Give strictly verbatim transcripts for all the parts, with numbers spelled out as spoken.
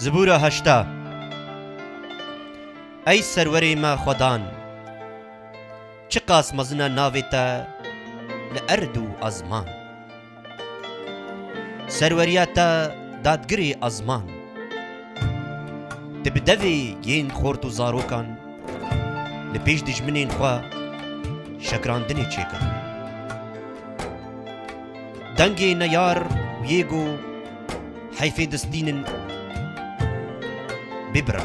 Zibûra heşta. Ey serwerê me xwedan, çiqas mezin e navê te li erd û ezman. Serweriya te dadgirê ezman. Tu bi devê yên xort û zarokan li pêş dijminên xwe şekrandinê çêkir. Dengê neyar û yê go heyfê distînin bibira.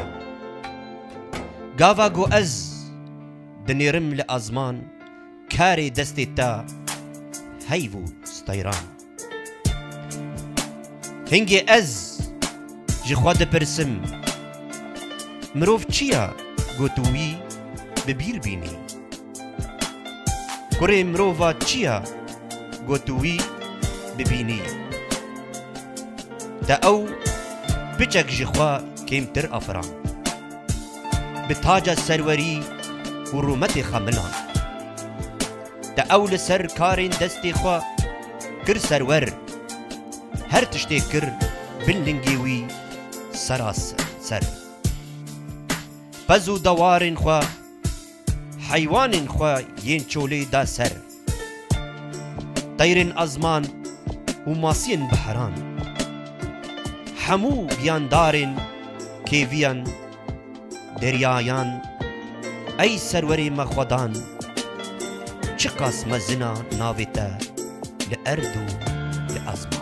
Gava go ez dinêrim li ezman, karê destê te heyv û steyran. Hingê ez ji xwe dipirsim, mirov çi ye ku tu wî bi bîr bînî? Kurê mirova çi ye ku tu wî bibînî? Te ew piçek ji xwe kêmtir afiran. Bi taca serwerî û rûmetê xemilan. Te ew li ser karên destê xwe kir serwer. Her tiştê kir bin lingê wî sera ser. Pez û dewarên xwe, heywanên xwe yên çolê da ser. Teyrên ezman û masiyên behran. Hemû giyandarên kêviyan, deryayan, ey serwerê me xwedan, çiqas mezin e navê te li erd û li ezman.